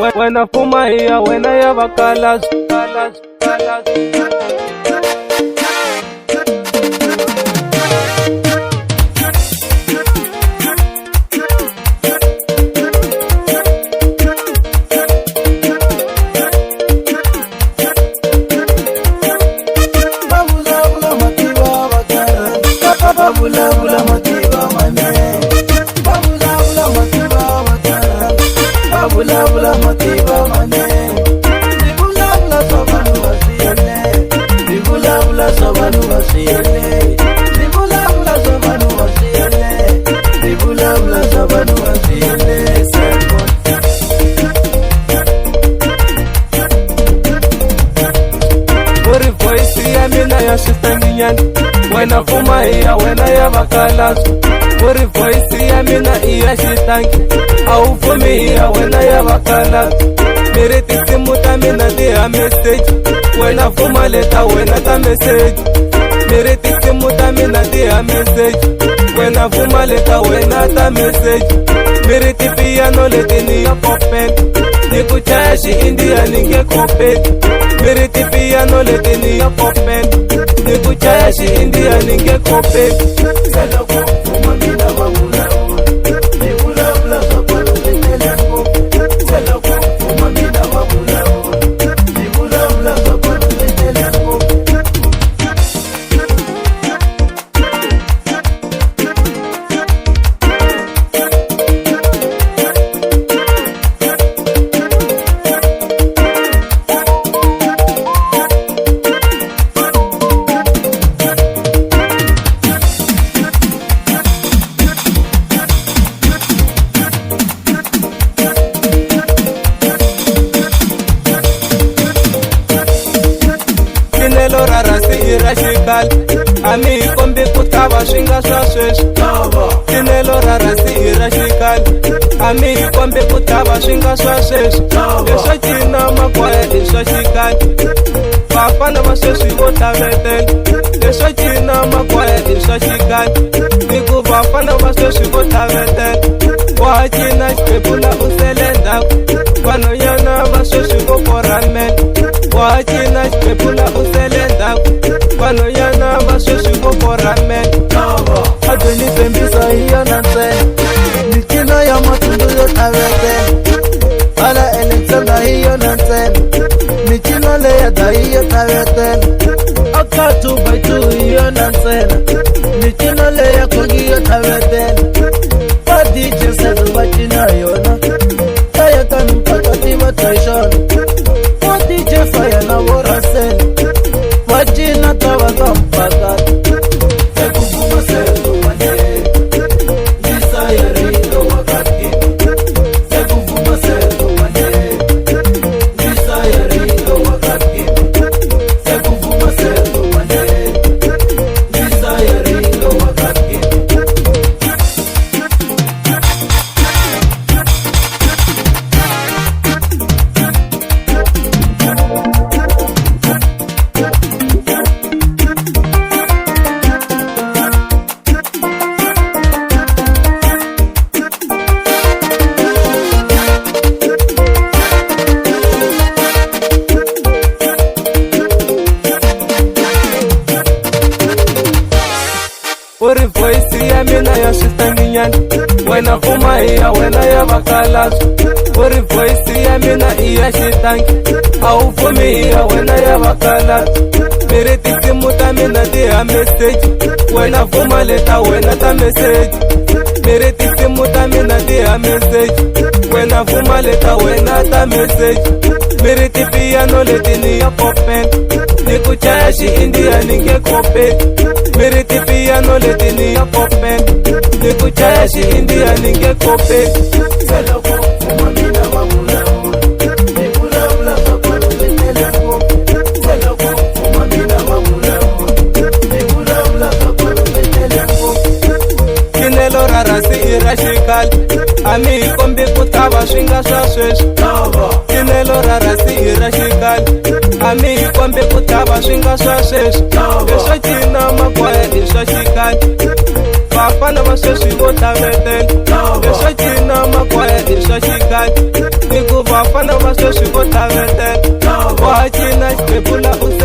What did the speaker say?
Wena fuma hi ya wena ya vakalazi. Va vulavula mativa va tala, va vulavula mativa manene. Va vulavula mativa va tala, va vulavula mativa manene. Ni vulavula swa vanhu va swiyele, ni vulavula swa vanhu va swiyele. Ni vulavula swa vanhu va swiyele, ni vulavula swa vanhu va swiyele. U ri voice ya mina ya switanginyana, wena fuma hi ya wena ya vakalazi. U ri voice ya mina i ya xitangi, a wu pfumi hi ya wena ya vakalazi. Mi ri tinsimu ta mina ti ha message, wena fuma leta wena ta message. Mi ri tinsimu ta mina ti ha message, wena fuma leta wena ta message. Mi ri tipiyano leti ni ya kopela, ni ku chaya xiindiya ni nge kopeli. Mi ri tipiyano leti ni ya kopela, ni ku chaya xiindiya ni nge kopeli. Se loko mfuma mina va vulavula, ni vulavula swa vanhu swi tele ngopfu. Se loko mfuma mina va vulavula, ni vulavula swa vanhu swi tele ngopfu. Cinelo ra rhasi i ra xikali, a mi hi kombi ku tlhava swi nga swa sweswi. Cinelo ra rhasi i ra xikali, a mi hi kombi ku tlhava swi nga swa sweswi. Leswo cina makwaya i swa xikali, vafana va sweswi vo tlhavetela. Leswo cina makwaya i swa xikali, ni ku vafana va sweswi vo tlhavetela. Wa cina xiphephula u sele ndzhaku, vanhwanyana va sweswi vo korhamela. Wa cina xiphephula u sele ndzhaku, vanhwanyana va sweswi vo korhamela. A byi ni tshembisa hi yona ntsena, micino ya matundu yo tlhavetela. Hala Alexander hi yona ntsena, micino leya dayi yo tlhavetela. Aka 2 by 2 hi yona ntsena, micino leya khongi yo tlhavetela. Va DJ Sezo va cina yona, kaya ka mpakati va twa hi xona. Va DJ Fire na vo Russell, va cina ta va ka mpakati. Se ku vuma Sezo mane, Lisa ya rito wakati. Se ku vuma Sezo mane, Lisa ya rito wakati. Se ku vuma Sezo mane, Lisa ya rito wakati. U ri voice ya mina ya switanginyana, wena fuma hi ya wena ya vakalazi. U ri voice ya mina i ya xitangi, a wu pfumi hi ya wena ya vakalazi. Mi ri tinsimu ta mina ti ha message, wena fuma leta wena ta message. Mi ri tinsimu ta mina ti ha message, wena fuma leta wena ta message. Mi ri tipiyano leti ni ya kopela, ni ku chaya xiindiya ni nge kopeli. Mi ri tipiyano leti ni ya kopela, ni ku chaya xiindiya ni nge kopeli. Se loko mfuma mina va vulavula, ni vulavula swa vanhu swi tele ngopfu. Se loko mfuma mina va vulavula, ni vulavula swa vanhu swi tele ngopfu. Cinelo ra rhasi i ra xikali, a mi hi kombi ku tlhava swi nga swa sweswi. Cinelo ra rhasi i ra xikali, a mi hi kombi ku tlhava swi nga swa sweswi. Leswo cina makwaya i swa xikali, vafana va sweswi vo tlhavetela. Leswo cina makwaya i swa xikali, ni ku vafana Vafana va sweswi vo tlhavetela. Wa cina xibebula u.